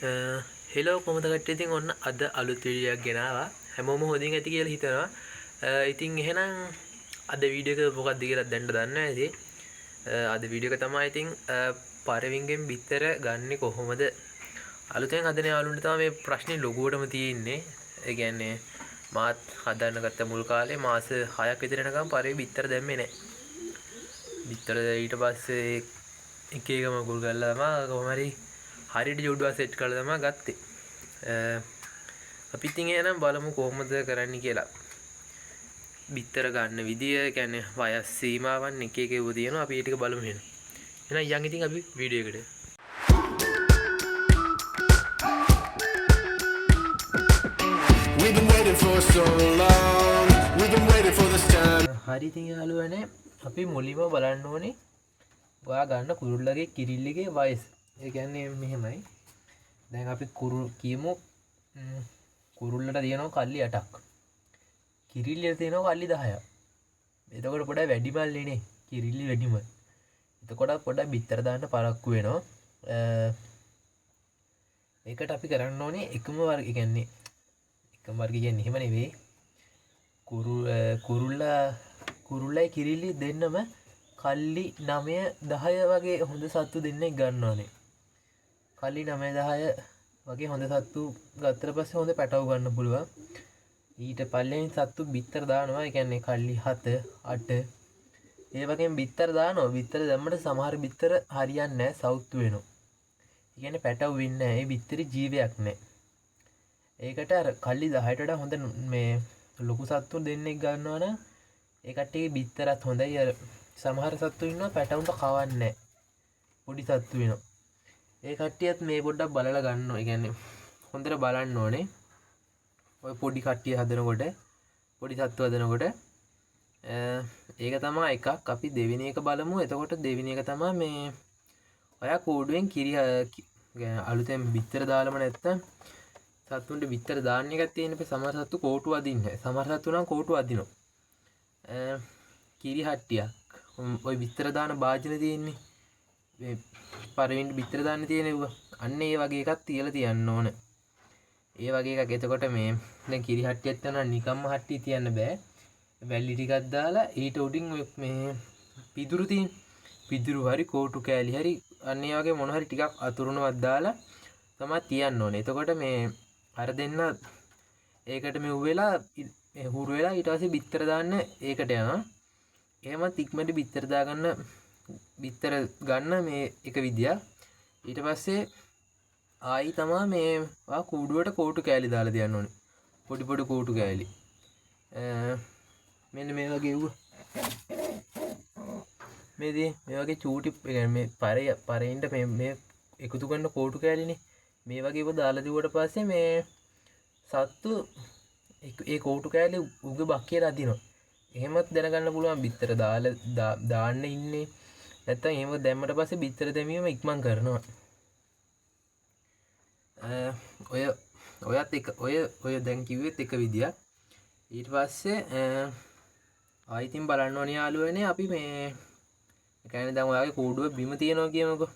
Hello කොහොමද කට්ටිය? ඉතින් ඔන්න අද අලුත් වීඩියෝ එකක් ගෙනාවා. හැමෝම හොඳින් ඇති කියලා හිතනවා. ඉතින් එහෙනම් අද වීඩියෝ එක මොකක්ද කියලා දැනට දන්නවා ඇති. අද වීඩියෝ එක තමයි ඉතින් පරවින්ගෙන් බිත්තර ගන්නෙ කොහොමද? අලුතෙන් හදන යාළුවන්ට තමයි මේ ප්‍රශ්නේ ලොකුවටම තියෙන්නේ. ඒ කියන්නේ මාත් හදන්න ගත්ත මුල් කාලේ මාස 6ක් විතර යනකම් පරවි බිත්තර දැම්මේ නෑ. බිත්තර ඊට පස්සේ එක එක මගුල් කරලා තමයි කොහොම හරි හරියට ජෝඩුවා සෙට් කරලා තමයි ගත්තේ. අපි ඉතින් එහෙනම් බලමු කොහොමද කරන්නේ කියලා. බිත්තර ගන්න විදිය, ඒ කියන්නේ වයස් සීමාවන් එක එක ඒවා තියෙනවා. අපි ඒ ටික බලමු එහෙනම්. එහෙනම් යන් ඉතින් අපි වීඩියෝ එකට. We've been waiting for so long. We've been waiting for this time. හරි ඉතින් යාළුවනේ, අපි මුලින්ම බලන්න ඕනේ ඔයා ගන්න කුරුල්ලගේ කිරිල්ලිගේ වයස. ඒ කියන්නේ මෙහෙමයි. දැන් අපි කියමු, කුරුල්ලට තියෙනවා කල්ලි 8ක්. කිරිල්ලියට තියෙනවා කල්ලි 10ක්. එතකොට පොඩක් වැඩි මල්ලේනේ. කිරිල්ලි වැඩිම. එතකොට පොඩක් බිත්තර දාන්න පරක්කු වෙනවා. ඒකට අපි කරන්න ඕනේ එකම වර්ග, ඒ කියන්නේ එකම වර්ග කියන්නේ එහෙම නෙවෙයි. කුරුල්ලයි කිරිල්ලි දෙන්නම කල්ලි 9 10 වගේ හොඳ සත්තු දෙන්නෙක් ගන්න ඕනේ. කල්ලි 9 10 වගේ හොඳ සත්තු ගත්තට පස්සේ හොඳ පැටවු ගන්න පුළුවන්. ඊට පල්ලෙන් සත්තු බිත්තර දානවා. ඒ කියන්නේ කල්ලි 7 8 ඒ වගේම බිත්තර දානවා. බිත්තර දැම්මට සමහර බිත්තර හරියන්නේ නැහැ, සවුත්තු වෙනවා. ඒ කියන්නේ පැටවු වෙන්නේ නැහැ. ඒ බිත්තරේ ජීවයක් නැහැ. ඒකට අර කල්ලි 10ට වඩා හොඳ මේ ලොකු සත්තු දෙන්නෙක් ගන්නවා නම් ඒ කට්ටියගේ බිත්තරත් හොඳයි. අර සමහර සත්තු ඉන්නවා පැටවුන්ට කවන්නේ නැහැ. පොඩි සත්තු වෙනවා. ඒ කට්ටියත් මේ පොඩ්ඩක් බලලා ගන්න ඕනේ. ඒ කියන්නේ හොඳට බලන්න ඕනේ. ඔය පොඩි කට්ටිය හදනකොට, පොඩි සත්තු හදනකොට, ඒක තමයි එකක්. අපි දෙවෙනි එක බලමු. එතකොට දෙවෙනි එක තමයි මේ ඔයා කූඩුවෙන් කිරි අලුතෙන් බිත්තර දාලම නැත්තම් සත්තුන්ට බිත්තර දාන්න එකක් තියෙන ඉතින් සමහර සත්තු කෝටු අදින්නේ නැහැ. සමහර සත්තු නම් කෝටු අදිනවා. කිරි හට්ටියක්. ඔය බිත්තර දාන භාජන තියෙන්නේ. මේ පරවින්ට බිත්තර දාන්න තියෙන ඒවා. අන්න ඒ වගේ එකක් තියලා තියන්න ඕන. ඒ වගේ එකක්. එතකොට මේ දැන් කිරි හට්ටියක් තියනවා නම් නිකම්ම හට්ටිය තියන්න බෑ. වැලි ටිකක් දාලා ඊට උඩින් ඔය මේ පිදුරු තියෙන. පිදුරු හරි කෝටු කෑලි හරි අන්න ඒ වගේ මොන හරි ටිකක් අතුරුනවත් දාලා තමයි තියන්න ඕනේ. එතකොට මේ අර දෙන්න ඒකට මෙව් වෙලා මේ හුරු වෙලා ඊට පස්සේ බිත්තර දාන්න ඒකට යනවා. එහෙමත් ඉක්මනට බිත්තර දාගන්න, බිත්තර ගන්න මේ එක විදියක්. ඊට පස්සේ ආයි තමා මේ ඔයා කූඩුවට කෝටු කෑලි දාලා තියන්න ඕනේ. පොඩි පොඩි කෝටු කෑලි. මෙන්න මේ වගේ ඌ. මේ දේ මේ වගේ චූටි, ඒ කියන්නේ මේ පරෙන්ට මේ එකතු කරන කෝටු කෑලිනේ. මේ වගේ ඒවා දාලා තිබුවට පස්සේ මේ සත්තු ඒ කෝටු කෑලි උගේ බක්කියට අදිනවා. එහෙමත් දැනගන්න පුළුවන් බිත්තර දාන්න ඉන්නේ. නැත්තම් එහෙම දැම්මට පස්සේ බිත්තර දැමීම ඉක්මන් කරනවා. ඔයත් එක, ඔය දැන් කිව්වෙත් එක විදියක්. ඊට පස්සේ ආයි ඉතින් බලන්න ඕනේ යාළුවනේ අපි මේ, ඒ කියන්නේ දැන් ඔයාගේ කූඩුව බිම තියෙනවා කියමුකෝ.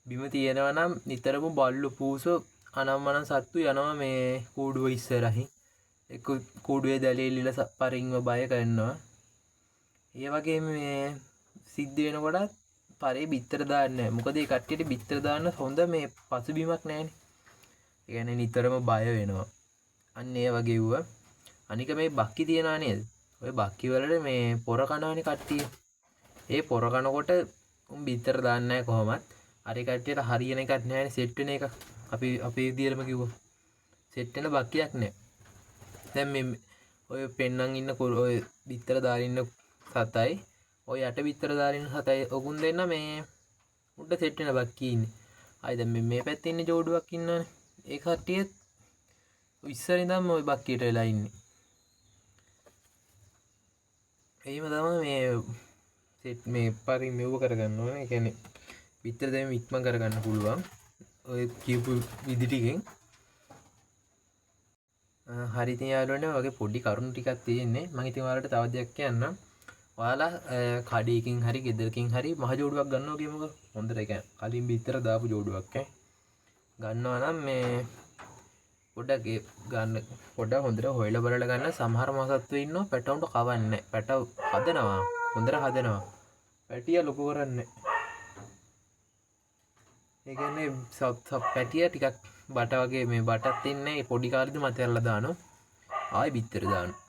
බිම තියෙනවා නම් නිතරම බල්ලු පූසෝ අනම්මනම් සත්තු යනවා මේ කූඩුව ඉස්සරහින්. එක්ක කූඩුවේ දැලේ ලිල පරින්ව බය කරනවා. ඒ වගේම මේ සිද්ධ වෙනකොටත් පරේ බිත්තර දාන්නේ නැහැ. මොකද ඒ කට්ටියට බිත්තර දාන්න හොඳ මේ පසුබිමක් නැහැනේ. ඒ කියන්නේ නිතරම බය වෙනවා. අන්න ඒ වගේ වුණා. අනික මේ බක්කි තියනවා නේද? ඔය බක්කි වලට මේ පොර කනවනේ කට්ටිය. ඒ පොර කනකොට උන් බිත්තර දාන්නේ නැහැ කොහොමත්. අර කට්ටියට හරියන එකක් නැහැනේ, සෙට් වෙන එකක්. අපි අපේ විදියටම කිව්වොත් සෙට් වෙන බක්කියක් නැහැ. දැන් මේ ඔය පෙන්නන් ඉන්න ඔය බිත්තර දාලා ඉන්න සතයි, ඔය යට බිත්තර දාලා ඉන්න සතයි ඔකුන් දෙන්න මේ උඩ සෙට් වෙන බක්කි ඉන්නේ. ආයි දැන් මේ පැත්තේ ඉන්න ජෝඩුවක් ඉන්නවනේ. ඒ කට්ටියත් ඉස්සර ඉඳන්ම ඔය බක්කියට වෙලා ඉන්නේ. එහෙම තමයි මේ සෙට් මේ පරින් මෙව්ව කරගන්න ඕනේ. ඒ කියන්නේ බිත්තර දැමීම ඉක්මන් කරගන්න පුළුවන් ඔය කියපු විදි ටිකෙන්. හරි ඉතින් යාළුවනේ ඔයගේ පොඩි කරුණු ටිකක් තියෙන්නේ. මං ඉතින් ඔයාලට තව දෙයක් කියන්නම්. ඔයාලා කඩේකින් හරි ගෙදරකින් හරි මහ ජෝඩුවක් ගන්නවා කියමුකෝ. හොඳට ඒ කියන්නේ කලින් බිත්තර දාපු ජෝඩුවක් ඈ. ගන්නවා නම් මේ පොඩ්ඩක් ඒ ගන්න පොඩ්ඩක් හොඳට හොයලා බලලා ගන්න. සමහර මහසත්තු ඉන්නවා පැටවුන්ට කවන්නේ නැහැ. පැටව් හදනවා, හොඳට හදනවා, පැටියා ලොකු කරන්නේ නැහැ. ඒ කියන්නේ සප් පැටියා ටිකක් බට වගේ මේ බටත් ඉන්නේ ඒ පොඩි කාලෙදි මත ඇරලා දානවා, ආයෙ බිත්තර දානවා,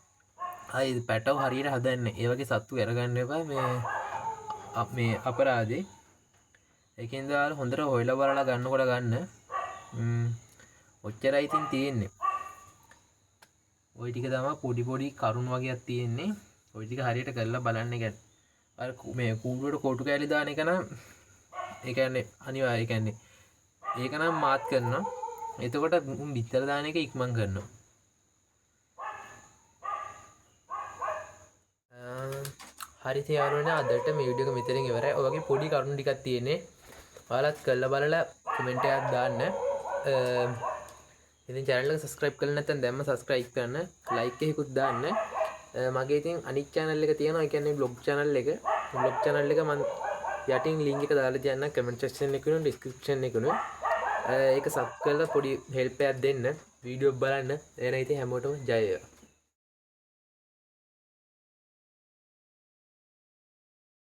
ආයෙ පැටව් හරියට හදන්නේ. ඒ වගේ සත්තු අරගන්න එපා මේ අපරාධේ. ඒකෙන් දාලා හොඳට හොයලා බලලා ගන්නකොට ගන්න. ඔච්චරයි ඉතින් තියෙන්නේ. ওই ටික තමයි පොඩි පොඩි කරුණු වගේක් තියෙන්නේ. ওই ටික හරියට කරලා බලන්න. ඒ කියන්නේ අර මේ කූඩුවට කොටු කෑලි දාන එක නම් ඒ කියන්නේ අනිවාර්ය, ඒ කියන්නේ ඒක නම් මාත් කරනවා. එතකොට උන් බිත්තර දාන එක ඉක්මන් කරනවා. හරි ඉතින් යාළුවනේ අදට මේ වීඩියෝ එක මෙතනින් ඉවරයි. ඔය වගේ පොඩි කරුණු ටිකක් තියෙන්නේ. ඔයාලත් කරලා බලලා කමෙන්ට් එකක් දාන්න. ඉතින් චැනල් එක සබ්ස්ක්‍රයිබ් කරලා නැත්නම් දැන්ම සබ්ස්ක්‍රයිබ් කරන්න, ලයික් එකකුත් දාන්න. මගේ ඉතින් අනිත් චැනල් එක තියෙනවා, ඒ කියන්නේ බ්ලොග් චැනල් එක. බ්ලොග් චැනල් එක මං යටින් ලින්ක් එක දාලා තියන්නම් කමෙන්ට් සෙක්ෂන් එකේ ඩිස්ක්‍රිප්ෂන් එකේ. ඒක සබ් කරලා පොඩි හෙල්ප් එකක් දෙන්න, වීඩියෝ බලන්න. එහෙනම් ඉතින් හැමෝටම ජය වේවා.